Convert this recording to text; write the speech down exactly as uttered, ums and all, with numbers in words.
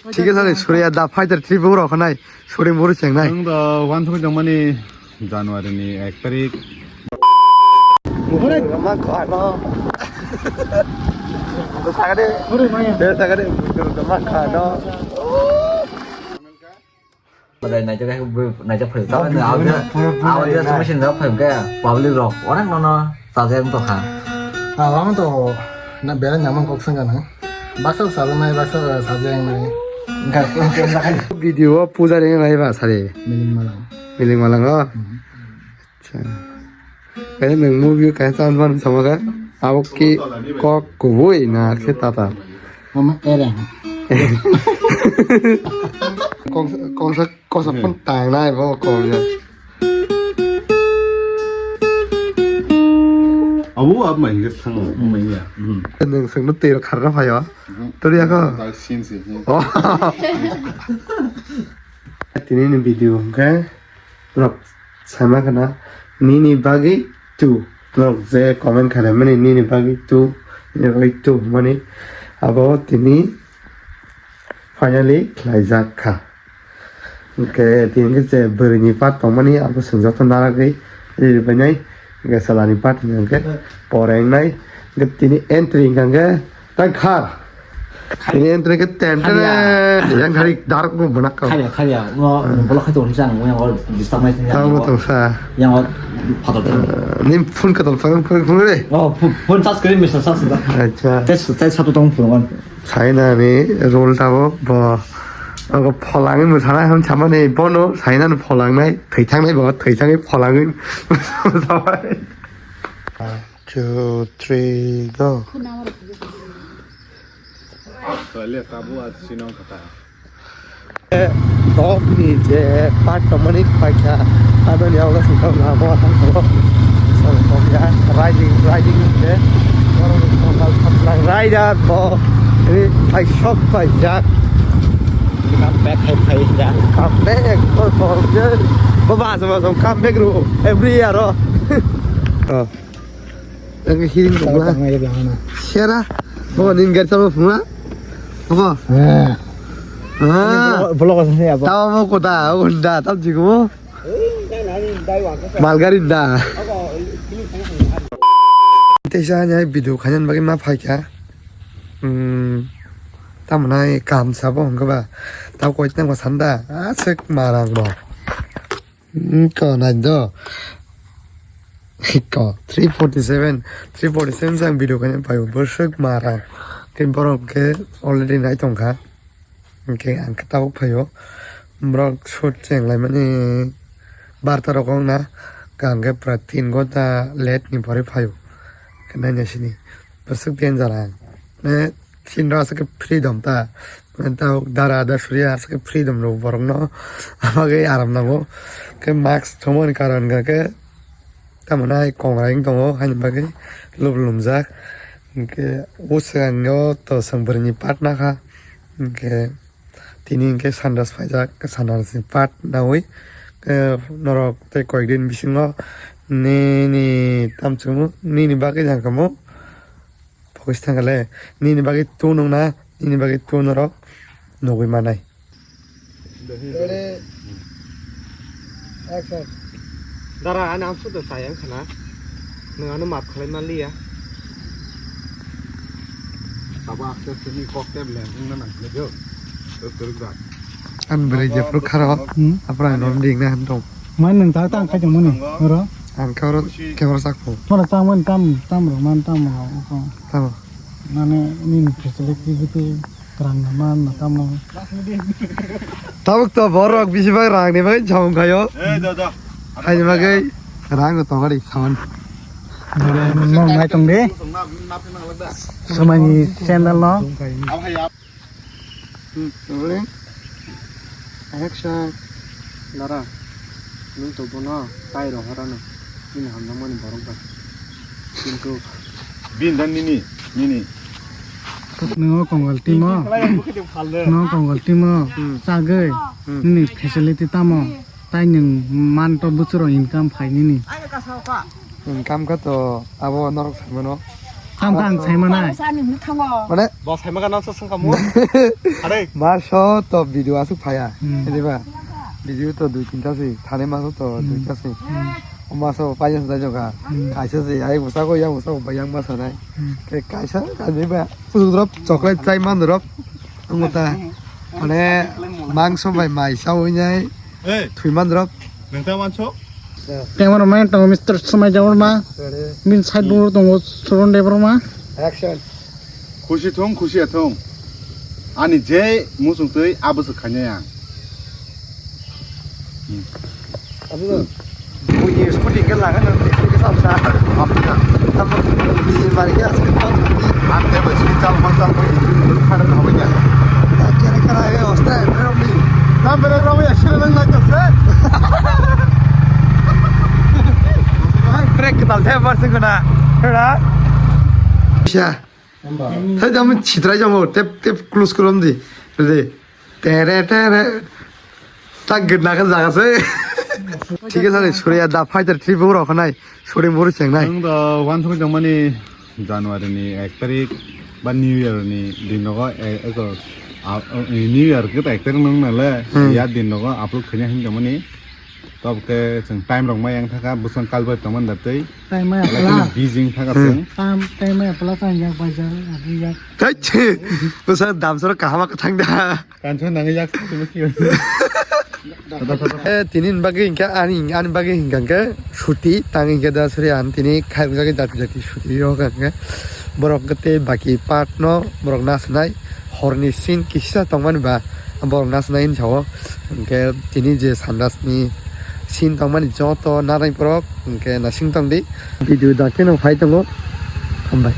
Thik khe sani Surya da fighter trip bo rokhanai shooting bo chengnai. Nwng do uansukgwi tongmani January ni ek tarik. Sakade. Sakade. Badai naijak hai, naijak phai. Tamo ni audio, audio solution da phai khe public rok onek nono sajak wng tongkha. Awang to na belai namang kok sengkha na. Baksa sajak nai, baksa sajak nai. Video o puja ring nai ba sari. Miling malang. Miling malang o. Acha. Kaya nwng movie kaya chance man sama kha. Abo ki kok kubui na khe tata. Mama ereng. Kok kok sa Kosa pun tangnai bo kok ya. Abu ab mai ngi thang mai ya. Nwng sengno tei rok kharna phaio. Tori ako. Dal sin si. Oh. Tini ni video hwnkhe rok sama khana nini bagwi tu rok je comment khaimani nini bagwi tu nini bagwi tu mani abo tini finally khlaijak kha. Hwnkhe tini je bwrwini part tongmani abo chwng joto naragwi ribainai. Hwnkhe salani part hwnkhe pore wngnai. Hwnkhe tini entry hwnkhe tang khar. Tini entry khe ten ten. Khania. Yang hari dark bo bwnak kha. Khania, khania. Ngo bolok khai tong sang, yang or disturb nai. Tamo tong sa. Yang or phato tong. Ni phone ka tong phone phone phone re. Oh, phone charge kari misa sa sa. Acha. Test test satu tong phone. Saina ni role ta bo bo. Ako pholangwi mwsana ham chamani bono saina ni pholangnai, thwithangnai bo thwithangwi pholangwi. Two, three, go. Tok ni je part tongmani phaikha, aboni yago songkha lama tangkho. Songkha ya, riding, riding je. Rider bo, ini phai sok phai jak. Come back, hai phai jak. Come back, bo, bo, bo, bo, bahasa, bahasa, come back ro, every year ro. Oh. Ang hiring ko bla. Sera. Bo ning gar sama phunga. Apa? Eh. Ah. Vlog, vlog asal apa? Tahu mau kota, Honda, tahu juga mau. Malgari da. Teisa nya video khanan bagi ma phaikha. Hmm. Tamnai kam sabo hongkha ba. Tahu koi tang sanda. Asek marang bo. Ko nai do. Ko three forty seven, three forty seven jang video kanya payo bwswk mara. Ke borok ke already nai tongkha. Ke ang ke tabuk phayo. Borok shoot cheng lai mani barta rok ong na. Ang ke pura tin gonta late ni pore phayo. Ke nai nai sini. Bwswk danger ang. Ne Chinrok aswk khe freedom ta. Tao dara da suriya aswk khe freedom rw borokno. Abagwi aram nango. Khe mask thumani karon hwnkha khe tamo nai kongra wng tongo haini bagwi lub lumjak. Hwnkhe o swkango to chwng bwrwini part nakha. Hwnkhe tini hwnkhe sandas phaijak, sandas ni part naui. Khe norok tei koyekdin bisingo nini tamchwngno nini bagwi jang kamo. Pokis thangkha le, nini bagwi tu nung na, nini bagwi tu norok nugwi manai. Ready, action. Dara, ani amsuk da sayang khana. Nwng ano maaf khlai man liya. Abo aste aste ni kok tep le, wngna nang khlai jo. Rwk rwk da. Ang bwrwi jephru kharo, hmm? Aphuru ang rom ding na han tong. Man nwng tak tang khai tongmani, oro? Ang khe oro camera sak pho. Mano tang man tam, tam rok man tam rok, oko. Tamo. Mane, nini facility gitu, rang na man na tamo. Tabuk to borok bisi bag rang ni bagwi chong khayo. Eh, da, da. Haini bagwi rang no tongari saman. Mong nai tong de. Sumani channel no. Hmm, rolling. Action. Dara, nwng to bono tai rohorano. Bini hamjakmani borok bai. Kintu bini dan nini, nini. Nwng o Kongal team o. Nwng o Kongal team o. Hmm. Chagwi. Hmm. Nini facility tamo. Tai nwng man to buchuro income phai nini. Income khe to abo norok sai mano. Tam kan sai manai. Mane? Bo sai maga nang sa sung kamu. Are. Maso to video asuk phaya. Hmm. Diba? Video to dui tinta si, thani maso to dui ta si. Hmm. O maso paya sa joga. Hmm. Kaisa si, ai busa ko yang busa ko bayang masa nai. Hmm. Ke kaisa ka diba? Pudrop chocolate chai mandrop. Ang ta. Mane mangso bai mai sa oi nai. Hey. Thui mandrop. Nang ta manso? Tengmar mai tong Mister Samai Debbarma. Min side bung tongo Suron Debbarma. Action. Khusi thung, khusi ya thung. Ani je musung twi abo se khanya yang. Abo no. Bui scooty ke laga na ke sa sa. Apna. Tamo ni mari ke asal. Ante besi chal masal ko khada na hoya. Kera kera e hosta e, pero ni. Tam pero ramo ya sila nang lagta se. Break tal the bar se guna. Hera. Sha. Hai jam chitrai jamo tep tep close kolom di. Ready. Tere tere. Tak git na ka jaga se. Thik ase, Surya da fighter trip uro khanai. Shooting buru chengnai. Ang da wan thong jong mani January ni ek tarik ba New Year ni din nogo e-, eko a-, New Year ke ek tarik nang nale. Hmm. Ya din nogo upload khanya hin jong mani. Tok ke chwng time rok ma yang thaka, bwswng kalbai tongmani da tei. Time maya pla. Busy thaka chwng. Time, time maya pla tang yak bajar, abi yak. Thai, bwswng damsoro kahama kwthang da. Kansa nang yak simi simi. Eh, tini ni bagwi hingka ani, ani bagwi hingka hingke suti, tang hingke da suri an tini khairok jagwi jati jati suti rok hingke. Borok hingke tei baki part no borok nasinai horni scene kisa tongmani ba. Borok nasinai hinwi sao. Hwnkhe tini je sandas ni scene tongmani joto naraiborok hwnkhe naising tongdi. Video dakhe no phai tongo. Hambai.